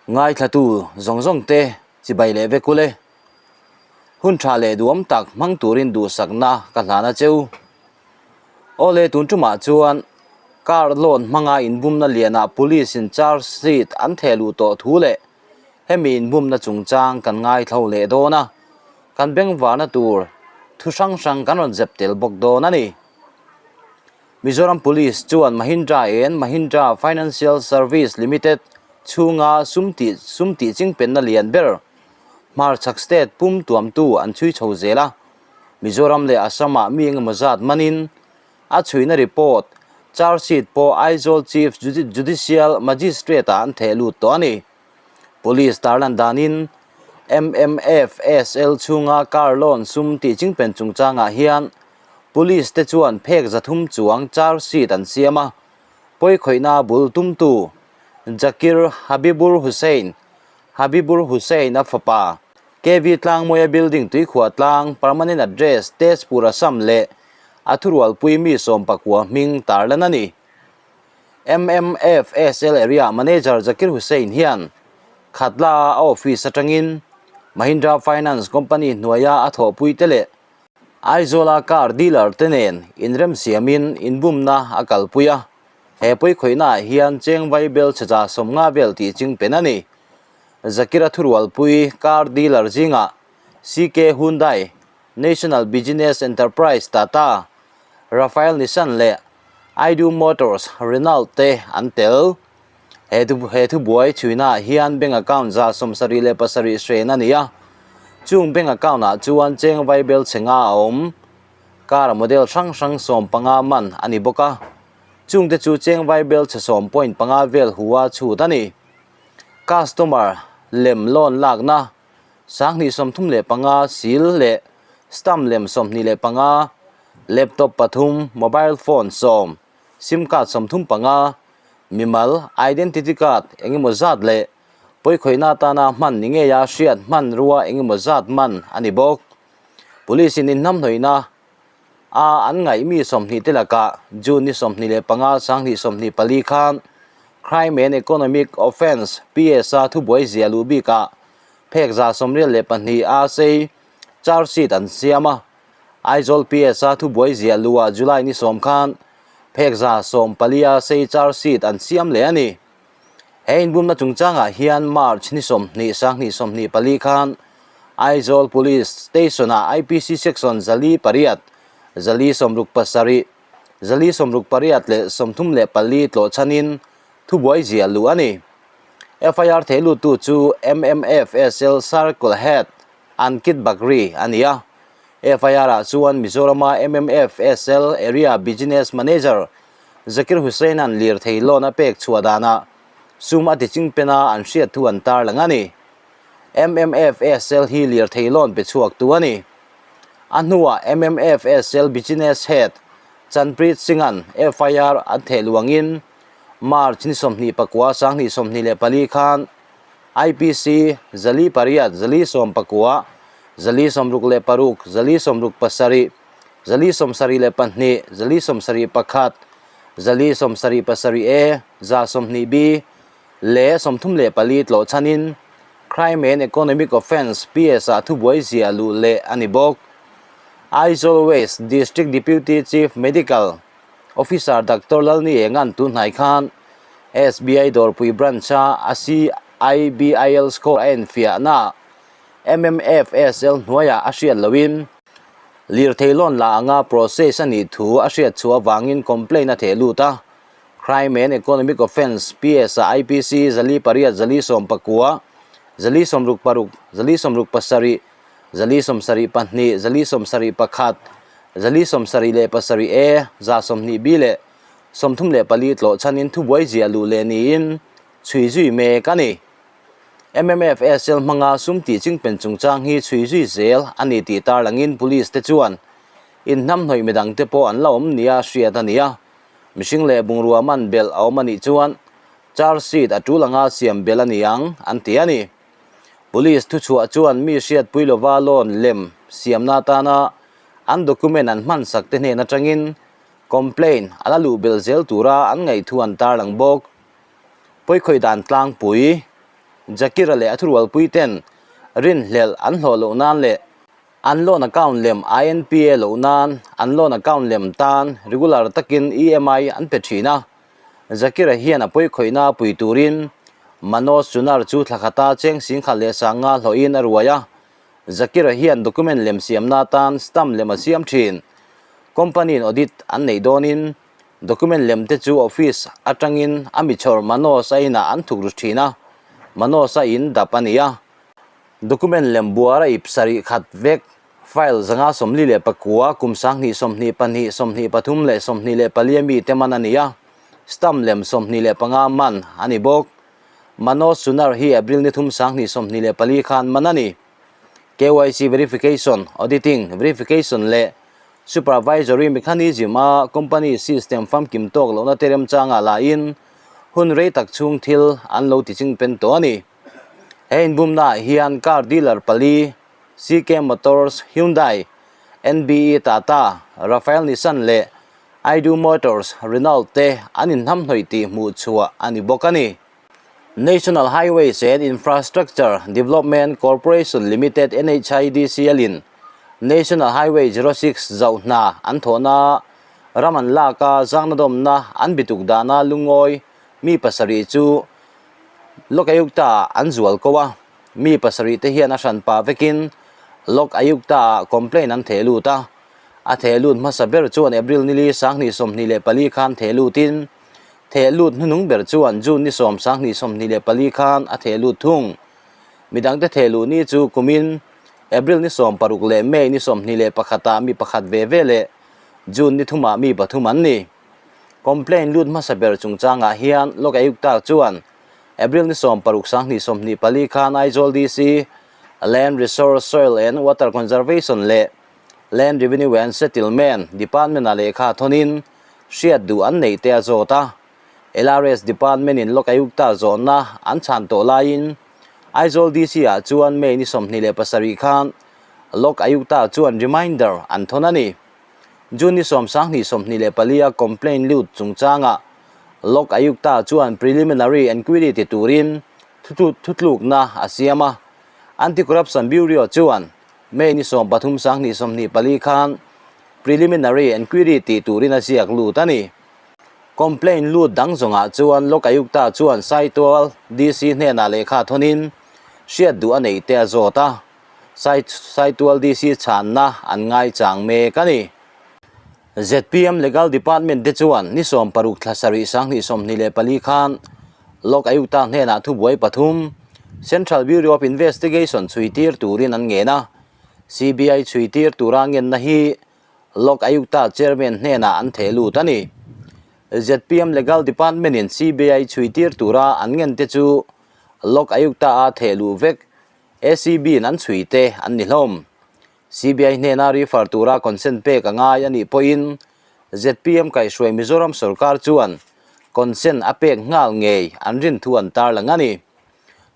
Ngaithlatu zawng zawng te chibai leh vek ule. Hun tha leh duam tak hmang turin duhsakna ka hlan a cheu. Awle tun tumah chuan car loan hmanga inbumna lianah police in charge sheet an theh luh tawh thu leh hemi inbumna chungchang kan ngaithlo leh dawn a, kan bengvarna tur thu hrang hrang kan rawn zep tel bawk dawn a ni. Mizoram Police chuan Mahindra and Mahindra Financial Service Limited chhunga sum tih sum tih chingpenna lian ber hmarchhak state pum tuamtu an chhui chho zel a. Mizoram leh Assam-ah mi engemaw zat manin a chhuina report charge sheet pawh Aizawl Chief Judicial Magistrate-ah an theh lut tawh a ni. Police tarlan danin MMFSL chhunga car loan sum tih chingpen chungchangah hian Police te chuan phek 300 chuang charge sheet an siam a, pawikhawihna bul tumtu Jakir Habibur Hussain, Habibur Hussain a fapa, KV Tlangmawia Building Tuikhuah Tlang Permanent Address Tezpur Assam leh a thurualpui mi 19 hming tarlan a ni. MMFSL Area Manager Zakir Hussain hian Khatla a office atangin Mahindra Finance Company hnuaia a thawhpuite leh Aizawla car dealer te nen inremsiamin inbumna a kalpui a, he pawikhawihnaah hian cheng vaibel chhecha 50 vel tih chingpen a ni. Zakira thurualpui car dealer zingah CK Hyundai, National Business Enterprise Tata, Rafael Nissan leh Aidu Motors Renault te an tel. He he thubuai chhuinaah hian bank account 77 hren a ni a, chung bank account ah chuan cheng vaibel chhe nga a awm. Car model hrang hrang 15 man a ni bawk a, chungte chu cheng vaibel chhe 7.5 vel hua chhut a ni. Customer lem loan lakna 2035 sil leh stamp lem 25, laptop 3, mobile phone 10, sim card 35, mimal identity card engemaw zat leh pawikhawihna atana hman ni ngeia hriat hmanrua engemaw zat man a ni bawk. Police in inhnamhnawihna a an ngaih mi 20 te lakah June ni 25 2024 khan Crime and Economic Offence PS a thubuai zia luh bikah phek 82 a sei charge sheet an siam a. Aizawl PS a thubuai zia luhah July ni 10 khan phek 14 a sei charge sheet an siam leh a ni. He inbumna chungchangah hian March ni 20 2024 khan Aizawl Police Station-ah IPC Section 408, 467, 468 leh 34 tlawh chhanin thubuai zia luh a ni. FIR thei luttu chu MMFSL Circle Head Ankit Bagri a ni a. FIR-ah chuan Mizorama MMFSL Area Business Manager Zakir Hussain-a'n lirthei loan a pek chhuah danah sum a ti chingpena an hriat thu an tarlang a ni. MMFSL hi lirthei loan pe chhuak tu a ni. A hnuah MMFSL Business Head Chanpreet Singh-a'n FIR an theh luangin March ni 29 2024 khan IPC 408, 419, 466, 467, 472, 471, 477A, 120B leh 34 tlawh chhanin Crime and Economic Offence PS-ah thubuai zia luh leh a ni bawk. Aizawl West District Deputy Chief Medical Officer Doctor Lalni Engan tunhnai khan SBI Dawrpui Branch-a a CIBIL score a enfiahna MMFSL hnuaiah a hriat loin lirthei loan la anga process a nih thu a hriat chhuah avangin complaint a theh lut a. Crime and Economic Offence PS-a IPC 408, 419, 466, 467, 472, 471, 477A, 120B leh 34 tlawh chhanin thubuai ziah luh leh niin chhui zui mek a ni. MMFSL hmanga sum tih chingpen chungchang hi chhui zui zel a ni tih tarlangin police te chuan inhnamhnawih midang te pawh an la awm nia hriat a ni a, mihring leh bungrua man belh a awm a nih chuan charge sheet a tul anga siam belh a ni ang an ti a ni. Police thuchhuah chuan mi hriatpui lova loan lem siamna atana an document an hmansak te hnen atangin complaint a la luh belh zel tura an ngaihthu an tarlang bawk. Pawikhawih dan tlangpui. Jakira leh a thurualpui ten rinhlelh an hlawh loh nan leh an loan account lem INPA loh nan an loan account lem tan regular takin EMI an pe thin a. Zakira hian a pawikhawihna a pui turin Manoj Chunar chu thla khata cheng singkhat leh sanga hlawhin a ruai a. Zakira hian document lem siamna atan stamp lem a siam thin. Company-in audit an neih dawnin document lem te chu office atangin a mi chhawr Manoj a inah an thuk ru thin a, Manoj a in dap a ni a. Document lem buar a ip sarih khat vek, file 549, kum 20 22, 23 leh 24 a mite man a ni a, stamp lem 25 man a ni bawk. Manoj Sunar hi April ni thum 2024 khan man a ni. KYC verification, auditing, verification leh supervisory mechanism a company system famkim tawk lohna te remchangah lahin hun rei tak chhung thil an lo tiching pen tawh a ni. He inbumnaah hian car dealer pali, CK Motors, Hyundai, NBE Tata, Rafael Nissan leh Aidu Motors, Renault te an inhnamhnawih tih hmuh chhuah a ni bawk a ni. National Highways and Infrastructure Development Corporation Limited, NHIDCL, in National Highway 06 zauh hna an thawhna ram an lak a, zangnadawmna an bituk dana lungawi mi pasarih chu Lok Ayukta an zual ko a, mi pasarih te hian a hran pah vekin Lok Ayukta ah complaint an theh lut a, a theh lut hmasa ber chuan April nili 2024 khan theh lutin theh lut hnunung ber chuan June ni 10 2024 khan a theh lut thung. Midangte theh luh ni chu kumin April ni 16 leh May ni 21 ah mi pakhat ve ve leh June ni thumah mi pathum an ni. Complaint lut hmasa ber chungchangah hian Lok Ayukta chuan April ni 16 2024 khan Aizawl DC Land Resource Soil and Water Conservation leh Land Revenue and Settlement Department-ah lehkha thawnin hriat duh an neih te a zawt a. LRS Department-in Lok Ayukta zawhna an chhan tawh laiin Aizawl DC-ah chuan May ni 27 khan Lok Ayukta chuan reminder an thawn a ni. June ni 10 2024 a complaint lut chungchangah Lok Ayukta chuan preliminary enquiry ti turin thutlukna a siam a. Anti-Corruption Bureau chuan May ni 13 2024 khan preliminary enquiry ti turin a ziak lut a ni. Complaint lut dang zawngah chuan Lok Ayukta chuan Saitual DC hnenah lehkha thawnin hriat duh a neih te a zawt a. Saitual DC chhanna an ngaichang mek a ni. Zpm Legal Department te chuan ni 16 thla sarih 2024 khan Lok Ayukta hnenah thubuai pathum Central Bureau of Investigation chhuitir turin an ngen a, CBI chhuitir tura ngenna hi Lok Ayukta Chairman hnenah an theh lut a ni. Zpm Legal Department in CBI chhuitir tura an ngen te chu Lok Ayukta a theh luh vek ACB in an chhui te an ni hlawm. CBI hnena refer tura consent pek a ngai a nih pawhin zpm kaihhruai Mizoram sorkar chuan consent a pek nghal ngei an rin thu an tarlang a ni.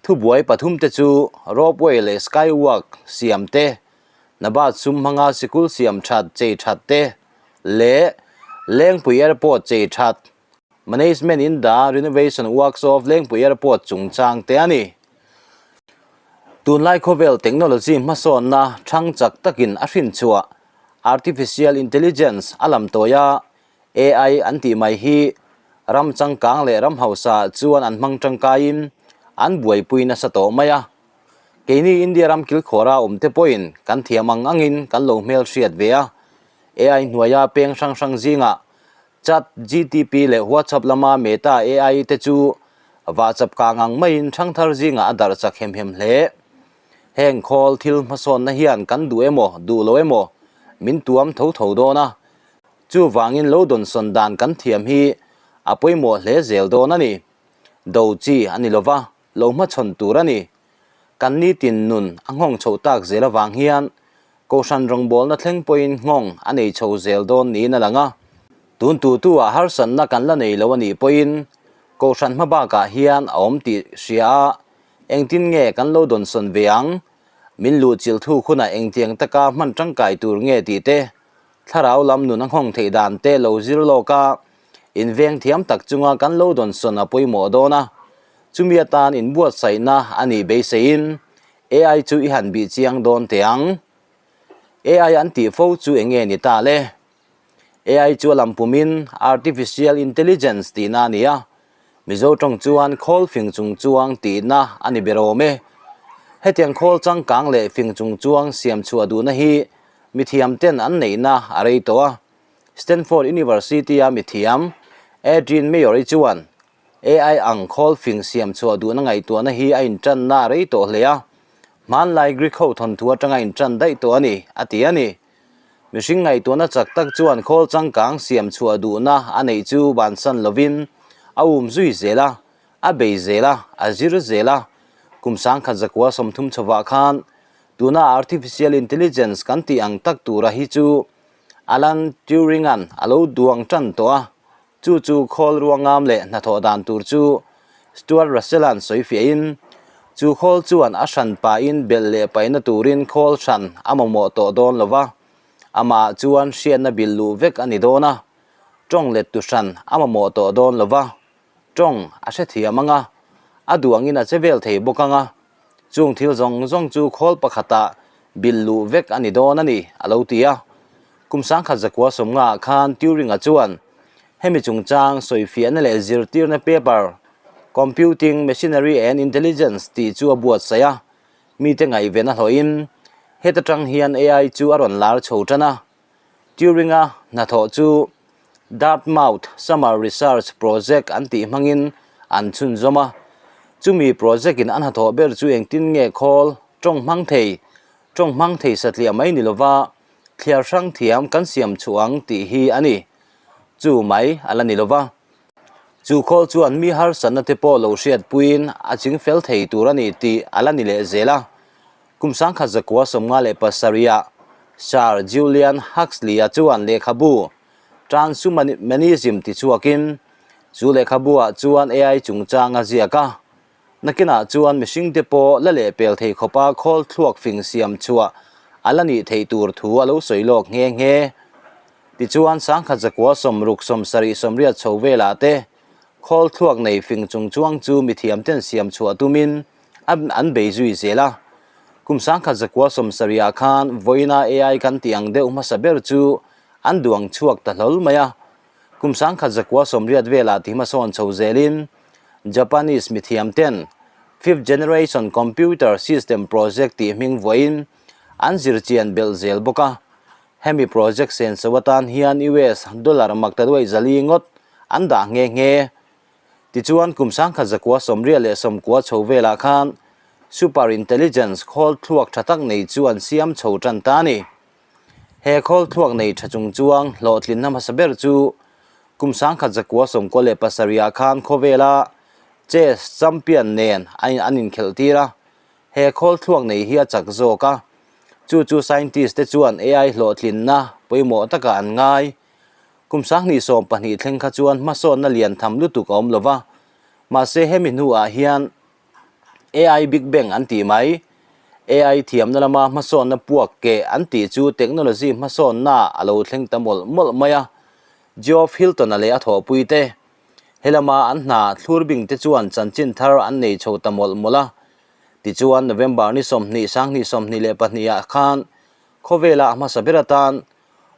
Thubuai pathum te chu ropeway leh skywalk siam te, Nabat sum hmanga sikul siam that chei that te leh Lengpui Airport chei that Management in the renovation works of Lengpui Airport chungchang te a ni. Tunlai khawvel technology hmasawnna thang chak takin a hrin chhuah Artificial Intelligence a lam tawi a, AI an tih mai hi ram changkang leh ram hausa chuan an hmang tangkaiin an buaipui nasa tawh mai a. Keini India ram kilkhawra awmte pawhin kan thiam ang angin kan lo hmelhriat ve a, AI hnuaia peng hrang hrang zingah Chat GTP leh WhatsApp lama Meta AI te chu vahchap kang ang maiin ṭhangthar zingah a darh chak hem hem hle. Heng khawl thil hmasawnna hian kan duh emaw duh lo emaw min tuam tho tho dawn a, chuvangin lo dawnsawn dan kan thiam hi a pawimawh hle zel dawn a ni. Do chi a ni lova, lo hmachhawn tur a ni. Kan nitin nun a nghawng chhoh tak zel avang hian Kohhran rawngbawlna thleng pawhin nghawng a nei chho zel dawn niin a lang a. Tun tu tu ah harsatna kan la nei lo a nih pawhin Kohhran hma bakah hian a awm tih hria a, engtin nge kan lo dawnsawn ve ang? Min luhchilh thuk hunah engtiang taka hman tangkai tur nge tih te, thlarau lam nun a nghawng theih dan te lo zir lawk a, inveng thiam tak chunga kan lo dawnsawn a pawimawh dawn a. Chumi atan inbuatsaihna a nih beiseiin AI chu i han bih chiang dawn teh ang. AI an tih fo chu eng nge ni ta le? AI chu a lam pumin Artificial Intelligence tihna a ni a, Mizo tawng chuan khawl fing chung chuang tihna a ni ber awm e. Hetiang khawl changkang leh fing chung chuang siam chhuah duhna hi mithiam ten an neihna a rei tawh a. Stanford University-a mithiam Adrian Mayor-i chuan AI ang khawl fing siam chhuah duhna ngaihtuahna hi a intanna a rei tawh hle a, hmanlai Greek ho thawnthu atanga intan daih tawh a ni, a ti a ni. Mihring ngaihtuahna chak tak chuan khawl changkang siam chhuah duhna a neih chu bansan lovin a um zui zel a, a bei zel a, a zir zel a. Kum sangkhat zakua 30 chhovah khan tuna Artificial Intelligence kan tih ang tak tura hi chu Alan Turing-a'n a lo duang tan tawh a, Chu chu khawl ruangam leh hnathawh dan tur chu Stuart Russell-a'n sawi fiahin, chu khawl chuan a hran pahin belh leh paihna turin khawl hran a mamawh tawh dawn lo va, amah chuan hriatna bil luh vek a ni dawn a, tawng lettu hran a mamawh tawh dawn lo va, tawng a hrethiam ang a, a duangin a che vel thei bawk ang a, chung thil zawng zawng chu khawl pakhatah bil luh vek a ni dawn a ni, a lo ti a. Kum sangkhat zakua sawmngaah khan Turing-a chuan hemi chungchang sawifiahna leh zirtirna paper Computing, Machinery and Intelligence tih chu a buatsaih a, mite ngaihven a hlawhin heta tang hian AI chu a rawn lar chho tan a. Turing-a hnathawh chu Dartmouth Summer Research Project an tih hmangin an chhunzawm a, chumi project-in an hnathawh ber chu engtin nge khawl tawng hmang thei, tawng hmang thei satliah mai ni lova thliar hrang thiam kan siam chhuah ang tih hi a ni. Chu mai a la ni lova. Chu khawl chuan mi harsatna te pawh lo hriatpuiin a ching fel thei tur a ni tih a la ni leh zel a. Kum sangkhat zakua 57ah Sir Julian Huxley-a chuan lehkhabu Transhumanism tichhuakin chu lehkhabu-ah chuan AI chungchang a ziak a. Nakinah chuan mihringte pawh la lehpel thei khawpa khawl thluak fing siam chhuah a la nih theih tur thu a lo sawi lawk nghe nghe. Tichuan, sangkhat zakua 60 70 80 chho velah te khawl thluak nei fing chung chuang chu mithiamten siam chhuah tumin an bei zui zel a. Kum sangkhat zakua 70ah khan vawiina AI kan tih ang deuh hmasa ber chu an duang chhuak ta hlawl mai a. Kum sangkhat zakua 80 velah ti hmasawn chho zelin Japanese mithiam ten Fifth Generation Computer System Project tih hming vuahin an zirchian belh zel bawk a. Hemi project senso atan hian US dollar maktaduai 400 ngawt an dah nghe nghe. Tichuan kum sangkhat zakua 89 chho velah khan Super Intelligence khawl thluak tha tak nei chu an siam chho tan ta a ni. He khawl thluak nei tha chung chuang hlawhtlinna hmasa ber chu kum sangkhat zakua 97ah khan khawvela chess champion nen an inkhelh tir a, he khawl thluak nei hi a chak zawk a, chu chu scientist te chuan AI hlawhtlinna pawimawh takah an ngai. Kum 2012 thleng kha chuan hmasawnna lian tham lutuk a awm lova, mahse hemi hnuah hian AI Big Bang an tih mai. AI thiamna lama hmasawnna puak keh an tih chu technology hmasawnna a lo thleng ta mawlh mawlh mai a. Geoff Hilton-a leh a thawhpui te, he lama an hna thlur bing te chuan chanchin thar an nei chho ta mawlh mawlh a. Tichuan November ni 20 2022 ah khan khawvela a hmasa ber atan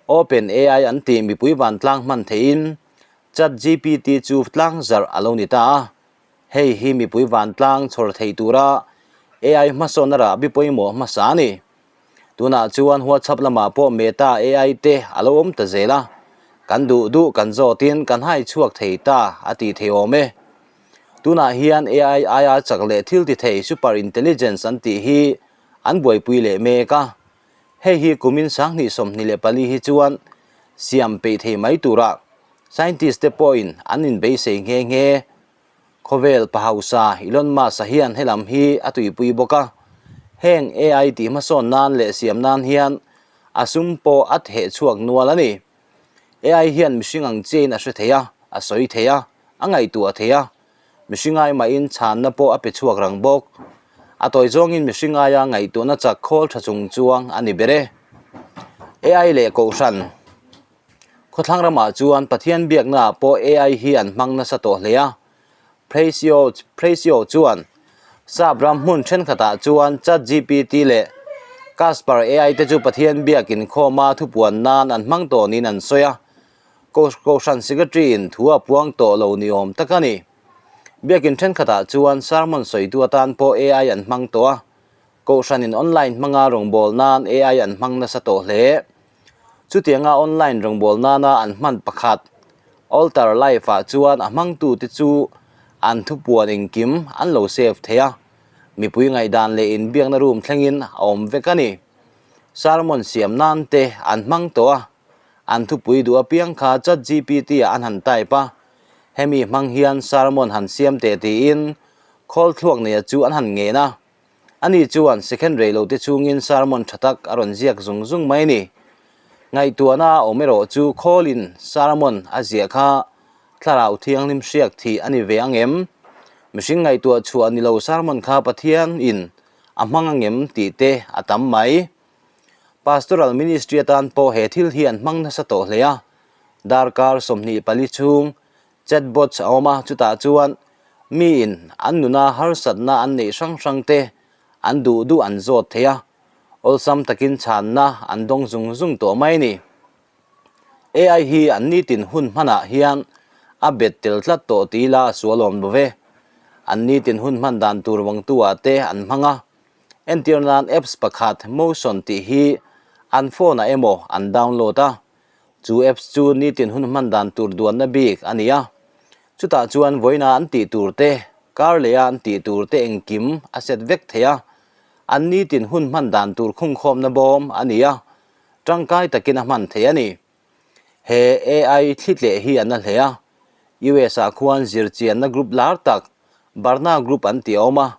Open AI an tih mipui vantlang hman theihin ChatGPT chu tlang zarh a lo ni ta a. Hei hi mipui vantlang chhawr thei tura AI hmasawnna rahbi pawimawh hmasa a ni. Tunah chuan WhatsApp lamah pawh Meta AI te a lo awm ta zel a, kan duh duh kan zawtin kan hai chhuak thei ta a tih thei awm e. Tunah hian AI aia chak leh thil ti thei super intelligence an tih hi an buaipui leh mek a. Hei hi kumin 2024 hi chuan siam peih thei mai tura Scientist te pawhin an inbeisei nghe nghe. Khawvel pa hausa Elon Musk-a hian helam hi a tuipui bawk a, heng AI tih hmasawn nan leh siam nan hian a sum pawh a theh chhuak nual a ni. AI hian mihring ang chiahin a hre thei a, a sawi thei a, a ngaihtuah thei a, mihring ai mahin chhanna pawh a pe chhuak rang bawk. A tawi zawngin mihring aia ngaihtuahna chak khawl tha chung chuang a ni ber e. AI leh Kohhran. Khawthlang ramah chuan Pathian biaknaah pawh AI hi an hmang nasa tawh hle a. Phreisio Phreisio chuan Sap ram hmun thenkhatah chuan ChatGPT leh Casper AI te chu Pathian biak inkhawma thupuan nan an hmang tawh niin an sawi a, Kohhran Secretary in thu a puang tawh lo ni awm tak a ni. Biakin thenkhatah chuan sermon sawitu atan pawh AI an hmang tawh a, Kohhranin online hmanga rawngbâwl nân AI an hmang nasa tawh hle. Chutianga online rawngbâwl nâna an hman pakhat, Altar Live-ah chuan a hmangtute chu an thupuan engkim an lo save thei a, mipui ngaihdan leh inbiakna room thlengin a awm vek a ni. Sermon siam nân te an hmang tawh a, an thupui duh apiang kha ChatGPT-ah an han type a, hemi hmang hian sermon han siam teh tiin khawl thluak neia chu an han ngen a. Ani chuan second rei lo te chungin sermon tha tak a rawn ziak zung zung mai a ni. Ngaihtuahna a awm erawh chu khawlin sermon a ziah kha Thlarau Thianghlim hriak thih a ni ve ang em? Mihring ngaihtuah chhuah ni lo sermon kha Pathian in a hmang ang em tih te a tam mai. Pastoral ministry atan pawh he thil hi an hmang nasa tawh hle a, darkar 24 chhung Chatbots a awm a, chutah chuan miin an nuna harsatna an neih hrang hrang te an duh duh an zawt thei a, awlsam takin chhanna an dawng zung zung tawh mai a ni. AI hi an nitin hun hmanah hian a bet tel tlat tawh ti ila a sual awm lo ve. An nitin hun hman dan tur vangtu-ah te an hmang a, entir nan apps pakhat Motion tih hi an phone-ah emaw an download a, Chu apps chu nitin hun hman dan tur duanna bik a ni a, chutah chuan vawiina an tih tur te, kar leha an tih tur te engkim a set vek thei a, an nitin hun hman dan tur khungkhawmna bawm a ni a, tangkai takin a hman thei a ni. He AI thli tleh hi a na hle a, US ah khuan zirchianna group lar tak Barna Group an tih a awm a,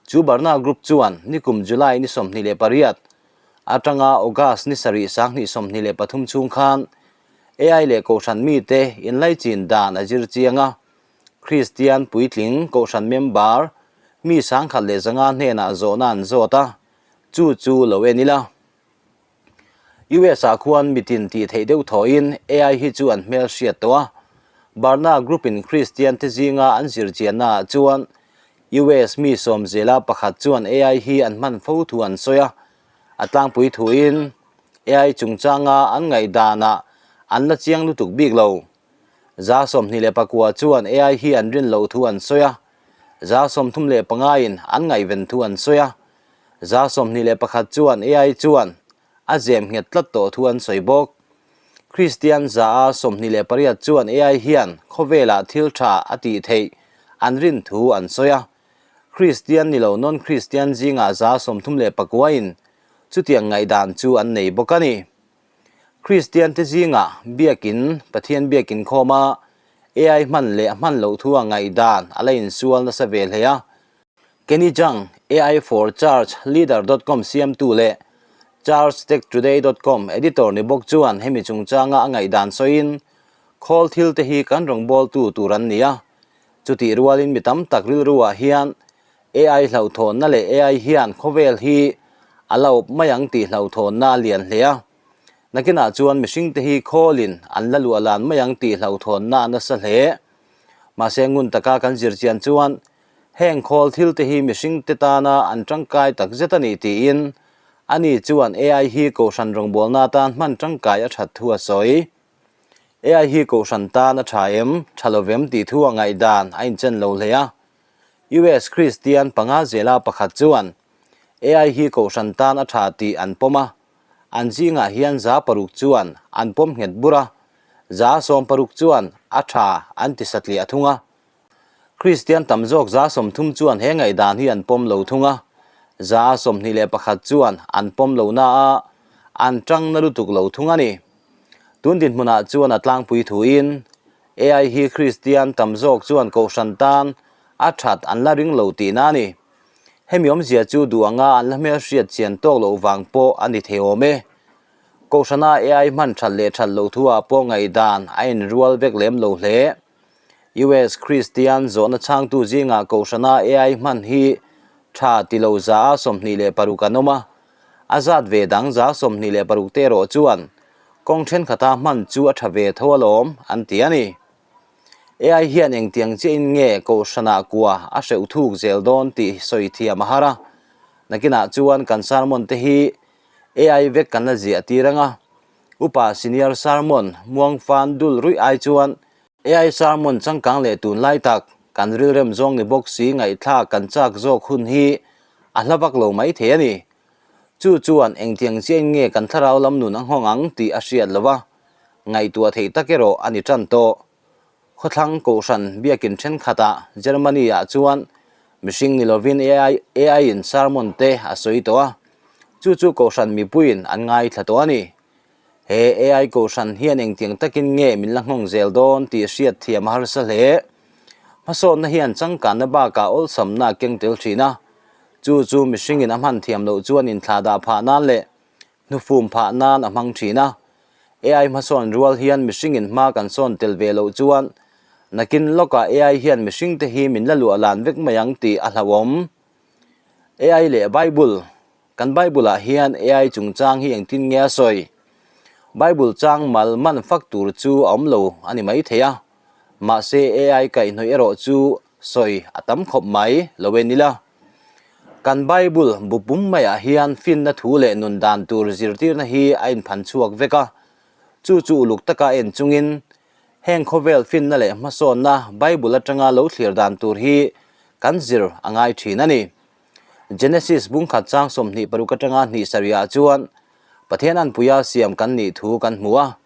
Chu Barna Group chuan nikum July ni 28 atanga August ni sarih 2023 chhung khan AI leh Kohhran mite inlaichin dan a zir chiang a, Kristian puitling Kohhran member mi 1100 hnenah zawhna an zawt a, chu chu lo en ila. US-ah khuan mitin tih theih deuh thawhin AI hi chu an hmel hriat tawh a. Barna Group-in Kristian te zinga an zir chiannaah chuan US mi sawm zela pakhat chuan AI hi an hman fo thu an sawi a. A tlangpui thuin AI chungchanga an ngaihdanah an la chiang lutuk bik lo. 29 chuan AI hi an rin loh thu an sawi a, 35 in an ngaihven thu an sawi a. 21 chuan AI chuan a zem nghet tlat tawh thu an sawi bawk. Kristian 28 chuan AI hian khawvelah thil tha a tih theih an rin thu an sawi a. Kristian ni lo non-Kristian zingah 39 in chutiang ngaihdan chu an nei bawk a ni. Kristian te zingah biakin Pathian biakin khawma AI hman leh hman loh thu a ngaihdan a la insual nasa ve hle a. Kenny Jang, AI for Church Leader dot com siamtu leh ChurchTechToday dot com editor ni bawk chuan hemi chungchanga a ngaihdan sawiin, Khawl thil te hi kan rawngbawltu tur an ni a, chutih rualin mi tam tak rilruah hian AI hlauhthawnna leh AI hian khawvel hi a la awp mai ang tih hlauhthawnna a lian hle a, nakinah chuan mihringte hi khawlin an la luah lan mai ang tih hlauhthawnna a nasa hle. Mahse ngun taka kan zirchian chuan Heng khawl thil te hi mihring te tana an tangkai tak zet a ni tiin ani chuan AI hi Kohhran rawngbawlna atan hman tangkai a that thu a sawi. AI hi Kohhran tan a tha em, tha lo vem tih thu a ngaihdan a inchen lo hle a. US Kristian panga zela pakhat chuan AI hi Kohhran tan a tha tih an pawm a, an zingah hian 6% chuan an pawm nghet bur a, 16% chuan a tha an ti satliah thung a. Kristian tam zawk 30% chuan he ngaihdan hi an pawm lo thung a, 21% chuan an pawm lo na a, an tang na lutuk lo thung a ni. Tun dinhmunah chuan a tlangpui thuin AI hi Kristian tam zawk chuan kohhran tan a that an la ring lo tihna a ni. Hemi awmzia chu duh anga an la hmelhriat chian tawk loh vang pawh a ni thei awm e. Kohhrana AI hman that leh that loh thuah pawh ngaihdan a inrual vek lem lo hle. US Kristian zawhna chhangtu zingah Kohhrana AI hman hi tha ti lo 26% an awm a, a zat ve dang 26% te erawh chuan kawng thenkhatah hman chu a tha ve tho alawm an ti a ni. AI hian engtiang chiahin nge kohhranah kua a hreuh thuk zel dawn tih sawi thiam a har a. Nakinah chuan kan sermon te hi AI vek kan la ziah tir ang a. Upa senior sermon muangfan dul ruih ai chuan AI sermon changkang leh tunlai tak kan rilrem zawng ni bawk si ngaihthlak kan chak zawk hun hi a hla vak lo mai thei a ni. Chu chuan engtiang chiahin nge kan thlarau lam nun a nghawng ang tih a hriat lo va, ngaihtuah theih tak erawh a ni tan tawh. Khawthlang Kohhran biakin thenkhatah Germany-ah chuan mihring ni lovin AI AI-in sermon te a sawi tawh a, chu chu Kohhran mipuiin an ngaithla tawh a ni. He AI Kohhran hian engtiang takin nge min la nghawng zel dawn tih hriat thiam a harsa hle. Hmasawnna hian changkanna bakah awlsamna a keng tel thin a, chu chu mihringin a hman thiam loh chuan inthlahdah phah nan leh hnufum phah nan a hmang thin a. AI hmasawn rual hian mihringin hma kan sawn tel ve loh chuan nakin lawkah AI hian mihringte hi min la luah lan vek mai ang tih a hlauhawm. AI leh Bible Kan Bible-ah hian AI chungchang hi engtin nge a sawi? Bible chang mal man fak tur chu a awm lo a ni mai thei a, mahse AI kaihhnawih erawh chu sawi a tam khawp mai lo en ila. Kan Bible bu pum maiah hian finna thu leh nun dan tur zirtirna hi a inphan chhuak vek a, chu chu uluk taka en chungin heng khawvel finna leh hmasawnna Bible atanga lo thlir dan tur hi kan zir a ngai thin a ni. Genesis bungkhat chang 26 atanga hnih sarihah chuan Pathian anpuia siam kan nih thu kan hmu a,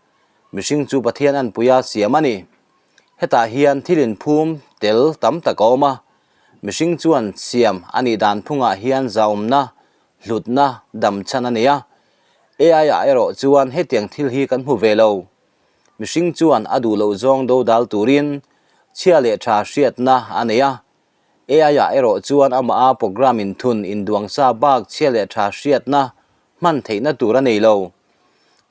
mihring chu Pathian anpuia siam a ni. Hetah hian thil inphum tel tam tak a awm a, mihring chuan siam a nih dan phungah hian zahawmna, hlutna, damchhan a nei a. AI-ah erawh chuan hetiang thil hi kan hmu ve lo. Mihring chuan a duh loh zawng dodal turin chhia leh tha hriatna a nei a, AI-ah erawh chuan amah a program inthun induangsa bak chhia leh tha hriatna hman theihna tur a nei lo.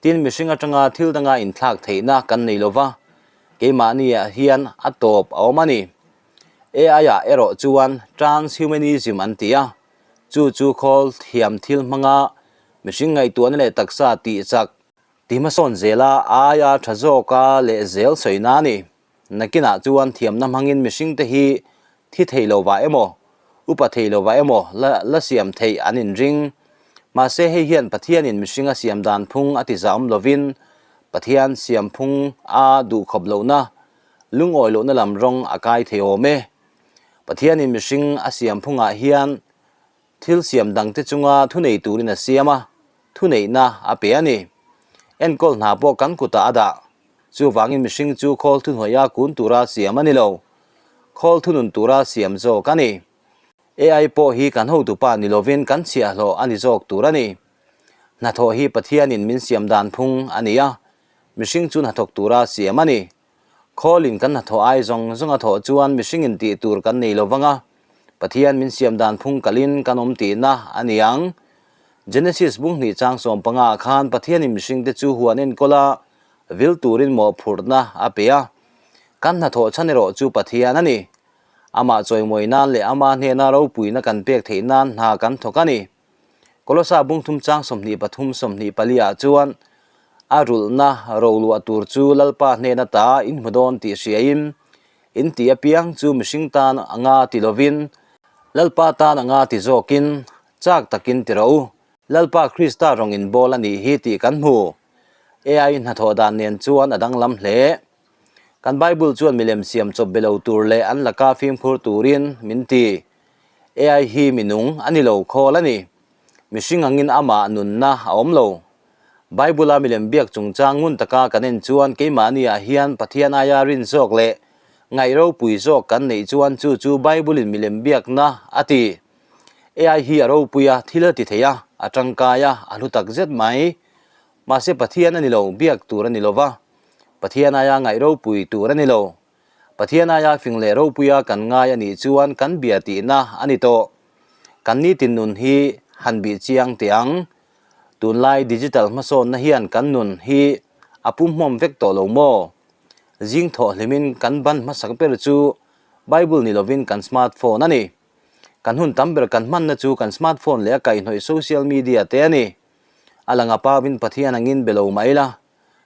Tin, mihring atanga thil danga inthlak theihna kan nei lo va, keimahniah hian a tawp a awm a ni. AI-ah erawh chuan transhumanism an ti a, chu chu khawl thiam thil hmanga mihring ngaihtuahna leh taksa tihchak tihhmasawn zela aia tha zawka leh zel sawina a ni. Nakinah chuan thiamna hmangin mihringte hi thi thei lovah emaw, upa thei lovah emaw la la siam theih an inring. Mahse hei hian Pathianin mihring a siam dan phung a ti zahawm lovin Pathian siam phung a duhkhawp lohna, lungawi lohna lam rawng a kai thei awm e. Pathianin mihring a siam phungah hian Thil siam dangte chunga thunei turin a siam a, thuneihna a pe a ni. Enkawl hna pawh kan kutah a dah. Chuvangin mihring chu khawl thuhnuaia kun tura siam a ni lo. Khawl thunun tura siam zawk a ni. AI pawh hi kan hotupa ni lovin kan chhiahhlawh a ni zawk tur a ni. Hnathawh hi Pathianin min siam dan phung a ni a, mihring chu hnathawk tura siam a ni. Khawlin kan hnathawh ai zawng zawng a thawh chuan mihringin tih tur kan nei lo vang a, Pathian min siam dan phung kalin kan awm tihna a ni ang. Genesis bung hnih chang 15 ah khan Pathianin mihringte chu huan enkawl a, vil turin mawhphurhna a pe a. Kan hnathawh chhan erawh chu Pathian a ni. Amah chawimawi nan leh ama hnena ropuina kan pek theih nan hna kan thawk a ni. Kolosa bung thum chang 23 24 ah chuan a rulhna roluah tur chu Lalpa hnena ta in hmu dawn tih hriain in tih apiang chu mihring tan anga ti lovin Lalpa tan anga ti zawkin chak takin ti rawh u. Lalpa Krista rawng in bawl a nih hi tih kan hmu. AI hnathawh dan nen chuan a danglam hle. Kan Bible chuan milem siam chawp be lo tur leh an laka fimkhur turin min ti. AI hi minung a ni lo khawl a ni. Mihring angin amah nunna a awm lo. Bible-a milem biak chungchang ngun taka kan en chuan keimahniah hian Pathian aia rin zawk leh ngaih ropui zawk kan neih chuan chu chu Bible-in milem biakna a ti. AI hi a ropui a, thil a ti thei a, a tangkai a, a hlu tak zet mai. Mahse Pathian a ni lo, biak tur a ni lo va. Pathian aia ngaih ropui tur a ni lo. Pathian aia fing leh ropuia kan ngai a nih chuan kan bia tihna a ni tawh. Kan nitin nun hi han bih chiang teh ang. Tunlai digital hmasawnna hian kan nun hi a pumhmawm vek tawh lo maw? Zing thawh hlimin kan ban hmasak ber chu Bible ni lovin kan smartphone a ni. Kan hun tam ber kan hmanna chu kan smartphone leh a kaihhnawih social media te a ni. A langa pawin Pathian angin be lo mai la.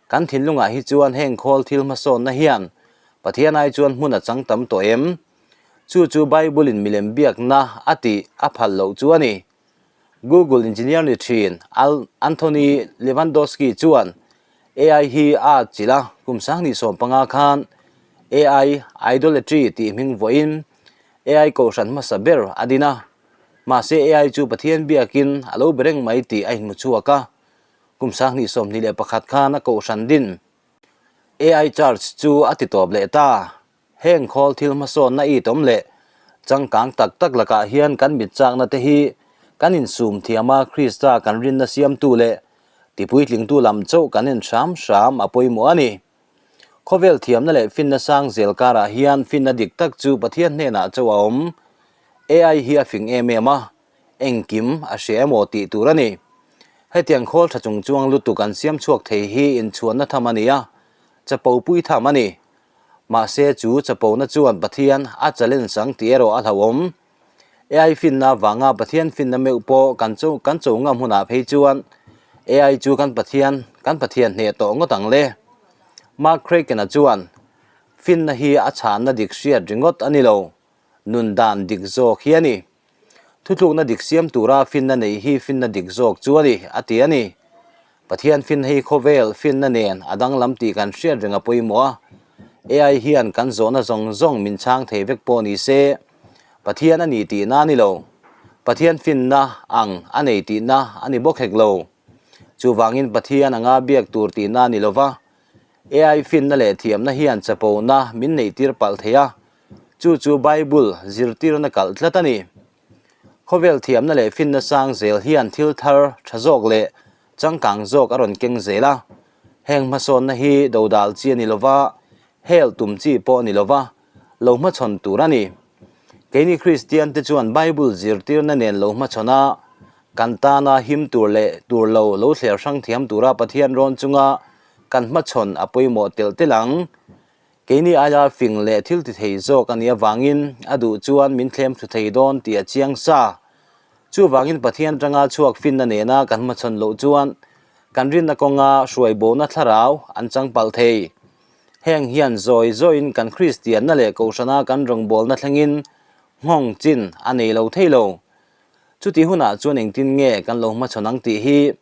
Kan thinlungah hi chuan heng khawl thil hmasawnna hian Pathian ai chuan hmun a chang tam tawh em? Chu chu Bible-in milem biakna a tih a phal loh chu a ni. Google engineer ni thin Al Anthony Levandowski chuan AI hi a atchilh a, kum 2015 khan AI Idolatry tih hming vuahin AI kohhran hmasa ber a din a. Mahse AI chu Pathian biakin a lo be reng mai tih a inhmu chhuak a, kum 2021 khan a kohhran din AI Church chu a ti tawp leh ta. Heng khawl thil hmasawnna it awm leh changkang tak tak lakah hian kan mit chakna te hi kan insum thiam a, Krista kan rinna siamtu leh tipuitlingtu lam chauh kan en hram hram a pawimawh a ni. Khawvel thiamna leh finna sang zel karah hian finna dik tak chu Pathian hnenah chauh a awm. AI hi a fing em em a, engkim a hria emaw tih tur a ni. Hetiang khawl tha chung chuang lutuk an siam chhuak thei hi inchhuanna tham a ni a, chapo pui tham a ni. Mahse chu chapona chuan Pathian a challenge ang tih erawh a hlauhawm. AI finna avanga Pathian finna meuh pawh kan cho kan cho ngam hunah phei chuan AI chu kan Pathian kan Pathian hneh tawh ngawt ang le. Mark Kraken-a chuan, Finna hi a chhanna dik hriat ringawt a ni lo, nun dan dik zawk hi a ni. Thutlukna dik siam tura finna neih hi finna dik zawk chu a ni, a ti a ni. Pathian finna hi khawvel finna nen a danglam tih kan hriat reng a pawimawh a. AI hian kan zawhna zawng zawng min chhang thei vek pawh ni se, Pathian a ni tihna a ni lo. Pathian finna ang a nei tihna a ni bawk hek lo. Chuvangin Pathian anga biak tur tihna a ni lo va, AI finna leh thiamna hian chapona min neihtir palh thei a, Chu chu Bible zirtirna kalh tlat a ni. Khawvel thiamna leh finna sang zel hian thil thar tha zawk leh changkang zawk a rawn keng zel a. Heng hmasawnna hi dodal chi a ni lova, hel tum chi pawh a ni lova, lo hmachhawn tur a ni. Keini Kristiante chuan Bible zirtirna nen lo hmachhawn a, kan tana him tur leh tur lo lo thler hrang thiam tura Pathian rawn chunga kan hmachhawn a pawimawh telh telh ang. Keini aia fing leh thil ti thei zawk a nih avangin a duh chuan min thlem thlu thei dawn tih a chiang sa. Chuvangin Pathian atanga chhuak finna nena kan hmachhawn loh chuan kan rinna kawnga hruaibona thlarau an chang palh thei. Heng hian zawi zawiin kan Kristianna leh Kohhrana kan rawngbawlna thlengin nghawng chin a nei lo thei lo. Chutih hunah chuan engtin nge kan lo hmachhawn ang tih hi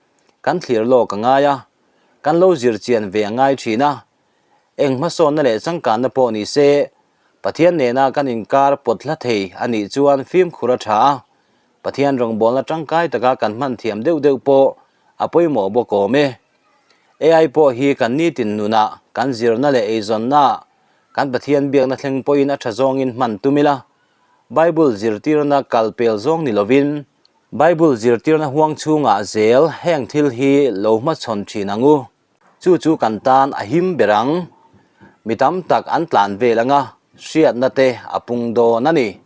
kan thlir lawk a ngai a, kan lo zir chian ve a ngai thin a. Eng hmasawnna leh changkanna pawh ni se, Pathian nena kan inkar pawt hla thei a nih chuan fimkhur a tha a, Pathian rawngbawlna tangkai taka kan hman thiam deuh deuh pawh a pawimawh bawk awm e. AI pawh hi kan nitin nunah, kan zirna leh eizawnnaah, kan Pathian biakna thleng pawhin a tha zawngin hman tum ila, Bible zirtirna kal pel zawng ni lovin, Bible zirtirna huang chhungah zel heng thil hi lo hmachhawn thin ang u. Chu chu kan tan a him ber ang. Mi tam tak an tlan vel anga hriatna te a pung dawn a ni.